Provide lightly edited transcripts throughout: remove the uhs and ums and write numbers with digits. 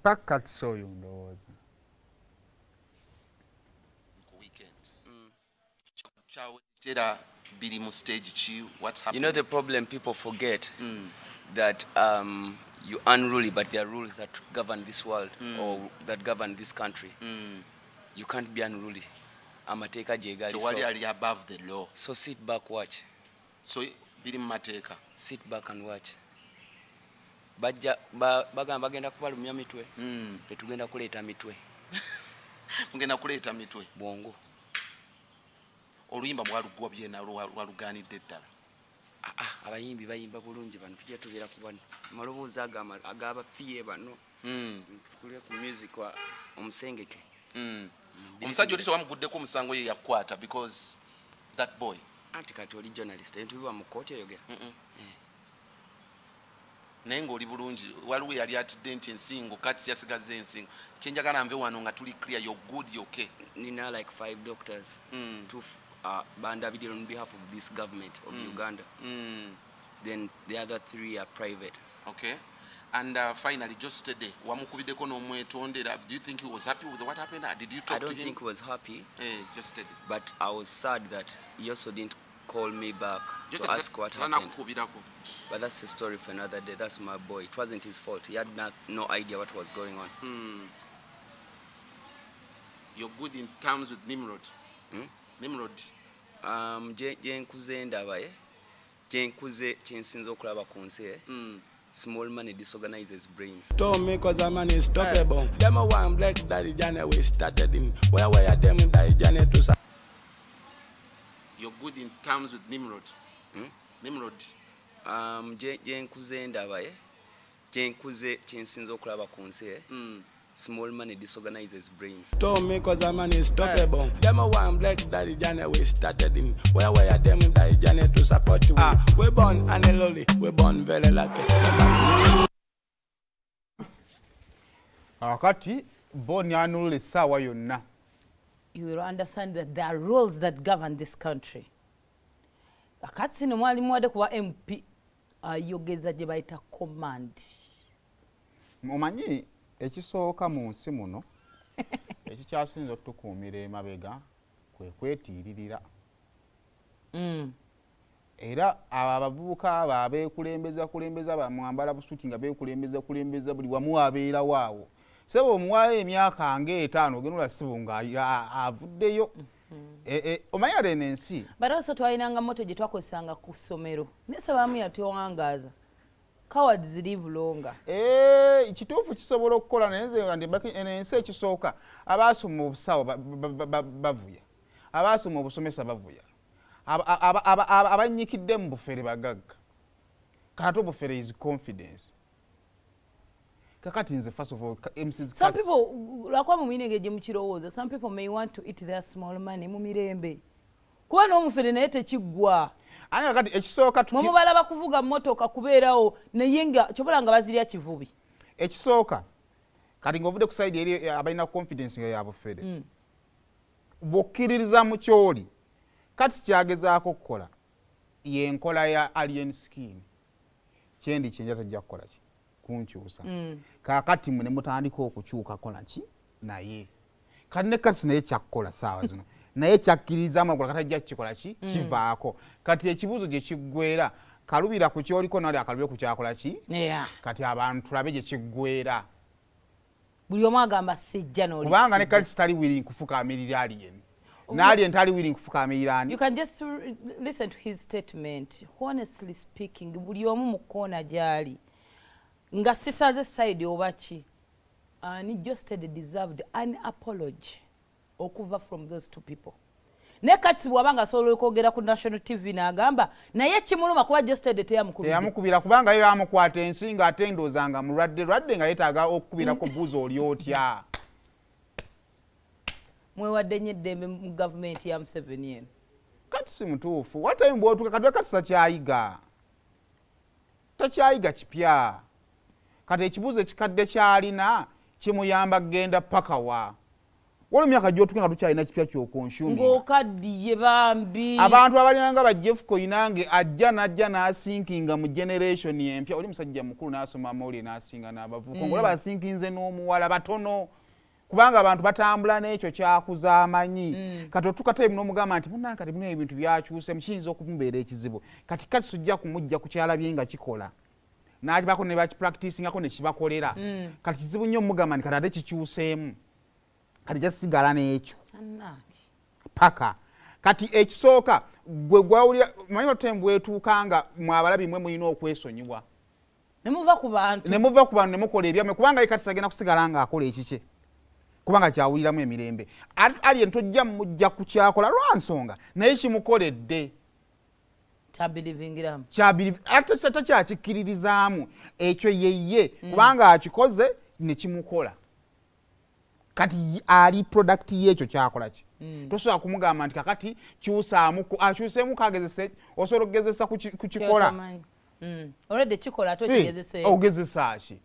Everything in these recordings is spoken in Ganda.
Paka Kats oyo ndowooza. Ku weekend Kyawe biri mu stage ki? What's You know happening? The problem, people forget that you unruly, but there are rules that govern this world or that govern this country. You can't be unruly. Amateeka gye gali. Tewali So, ali above the law. so sit back, watch. So biri mu mateeka. Sit back and watch. Bajja bagamba bagenda kubalumya mitwe. Ffe tugenda kuleeta mitwe. Mugenda kuleeta mitwe. Bwongo. Oluyimba mwalugwabye nalwo, lwalugaanidde ddala? Ah, ah, abayimbi bayimba bulungi bano, tujja tubeera ku bano amaloboozi ago ag'abafiye bano. Tukule ku music wa omusengeke. Omusajja oli tewamuguddeko omusango, ye yakukwata? Because that boy Anti kati oli journalist, ebintu biba mu kooti oyogera. Naye ng'oli bulungi? Waliwo eyali atidde nti ensingo kati yasigaza ensingo. Kyenjagala nve wano nga tuli clear, you're good, you're okay. Nina like five doctors, two bandabidde on behalf of this government of Uganda, then the other three are private. Okay, and finally, Geosteady wamukubiddeko n'omwetondera. Do you think he was happy with what happened? Did you talk I don't to him? think he was happy, Eh, Geosteady. but I was sad that he also didn't call me back Just to ask what happened. Tanakukubirako? But that's a story for another day. That's my boy. It wasn't his fault. He had not, no idea what was going on. You're good in terms with Nimrod? Hmm? Nimrod. Gye nkuze ndaba, eh? Gye nkuze kyensinza okulaba ku nsi, eh? Small money disorganizes brains. Told me 'cause I'm unstoppable. Them a one black daddy journey we started in. Where them daddy journey to You're good in terms with Nimrod? Hmm? Nimrod. Gye nkuze ndaba, eh? Gye nkuze kyensinza okulaba ku nsi, eh? Small money disorganizes brains. Told me 'cause I'm unstoppable. Them a one black daddy journey we started in. Where them daddy journey to support you. Ah, we born and we born very lucky. Akati Born Unruly essaawa yonna. You will understand that there are rules that govern this country. Akati no mwalimu wadde kuba MP ayogeza gye bayita command. Omanyi ekisooka mu nsi muno ekikyasinza okutukuumira emabega kwe kwetiiririra. Era abo abavubuka abo abeekulembeza kulembeza, bamwambala busuti nga beekulembeza kulembeza, buli wamu abeerawo awo, sebo omuwaayo emyaka nga 5 ogenula sibo nga avuddeyo. Omanyi ate eno ensi But also twalinanga motto gye twakozesanga ku ssomero, naye sebamu yatuwangaaza, "Cowards live longer." Eh, kituufu, kisobola okukola, naye nze nga eno ensi ekisooka abaasoma obusawo bavuya, abaasoma obusomesa bavuya, abannyikidde mu bufere bagagga. Kati obufere is confidence. Kakati nze, first of all, MCs Some people, lwakuba mu minenge gye mukirowooza, some people may want to eat their small money mu mirembe, kuba n'omufere naye tekiggwa. Ate kakati ekisooka Mwe mubalaba kuvuga mmotoka kubeerawo, naye nga kyobola nga bazirya kivubi. Ekisooka kati ng'ovudde ku side eri abalina confidence nga yabufere, bw'okkiririza mu kyoli, kati kyagezaako okukola yenkola ya Alien Skin, kyendi kyenja tajja kukola ki kunkyusa. Kaakati mwe ne mutandika okukyukako naki, naye kati ne kati naye kyakkola saawa zino naye kyakkiriza amakula katajja kukikola ki kivaako. Kati ekibuuzo gye kiggwera, kalubira ku kyoliko nali akalubire ku kyakola ki? Kati abantu tulabe gye kiggwera. Buli omu agamba sijja n'oli Kubanga ne sijja. kati tali willing kufukaamirira Alien, n'Alien tali willing kufukaamirira ani. You can just listen to his statement. Honestly speaking, buli omu mu kkoona gy'ali nga sisaze side oba ki, ani Geosteady deserved an apology okuva from those two people. Naye kati bw'aba nga asobola okwogera ku national TV n'agamba naye kimuluma kuba Geosteady teyamukubidde. Teyamukubira kubanga ye bamukwata ensi nga ate ndowooza nga mulwadde lwadde nga yeetaaga okukubirako buuza oli otya. Mwewadde nnyo eddembe mu gavumenti ya Museveni eno. Kati si mutuufu watime bwotuuka kati kati takyayiga, takyayiga kipya. Kati ekibuuzo ekikadde kyalina kimuyamba kugenda paka wa? Waliwo emyaka gy'otuuka nga tukyalina kipya ky'oconsuminga. Ng'okaddiye bambi. Abantu abalinganga ba Jeff Koinange ajja n'ajja n'asinkinga mu generation empya. Oli musajja mukulu n'asoma amawulire n'asinga n'abavubuka. Ng'olaba asinkinze n'omuwala batono. Kubanga abantu batambula n'ekyo kyakuza amanyi. Kati otuuka time n'omugamba nti munnange kati bino ebintu byakyuse, kiyinza okumubeera ekizibu. Kati kati sujja kumujja ku kyalabye nga kikola. N'akibako ne bakipracticingako ne kibakolera. Kati kizibu nnyo omugamba nti kati ate kikyuseemu. Kati jasigala n'ekyo. Paka. Kati ekisooka gwe gwawulira manyi otembu bwetuuka nga mwe abalabi mwe mulina okwesonyiwa. Ne muva ku bantu. Ne muva ku bantu ne mukola ebyammwe kubanga ye kati sagenda kusigala ng'akola ekikye. Kubanga kyawuliramu emirembe. Alien tojja mujja kukyakola lwa nsonga naye kimukoledde. Kyabilivingiramu. Ate takyakikkiririzaamu ekyo yeye kubanga akikoze ne kimukola. Kati ali product yekyo kyakola ki. Tosobola kumugamba nti kakati kyusaamu akyuseemu kagezese osobola okugezesa kukikola. Already kikola ate okigezese. Ogezesa ki?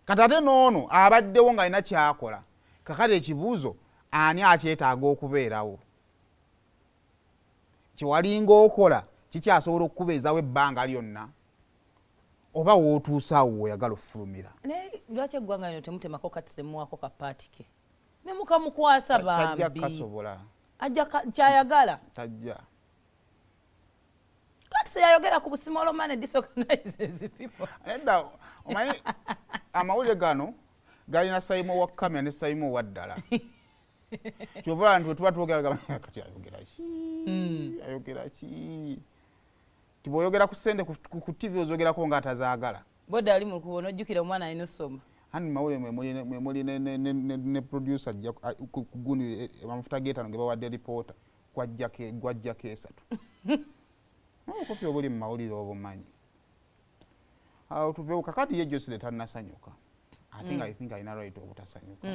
Kati ate n'ono abaddewo ng'alina kyakola. Kakati ekibuuzo ani akyetaaga okubeerawo? Kyewalinga okola kikyasobola okukubeezawo ebbanga lyonna oba w'otuusaawo w'oyagala okufulumira. Naye lwaki eggwanga lino temutemako kati temuwaako kapaati ke? Ne mukamukwasa bambi. Tajja kasobola. Ajja kyayagala. Tajja. Kati seyayogera ku small money disorganizes people. Edda omanyi amawulire gano galina Saimo wa kamera ne Saimo wa ddala. Kyova nti tuba twogera kati ayogera ki? Ayogera ki? Tibwoyogera ku ssente ku TV ozogerako ng'atazaagala. Boda ali mu kubo n'ojjukira omwana alina ossoma. Hani mawulire mwe muli ne producer ajja kugundi amafuta g'etaano ge bawadde reporter gwajjako esatu. Obukopi obuli mu mawulire obumanyi. Awo tuveewo kakati ye Josire tannasanyuka. Ate nga I think alina right obutasanyuka.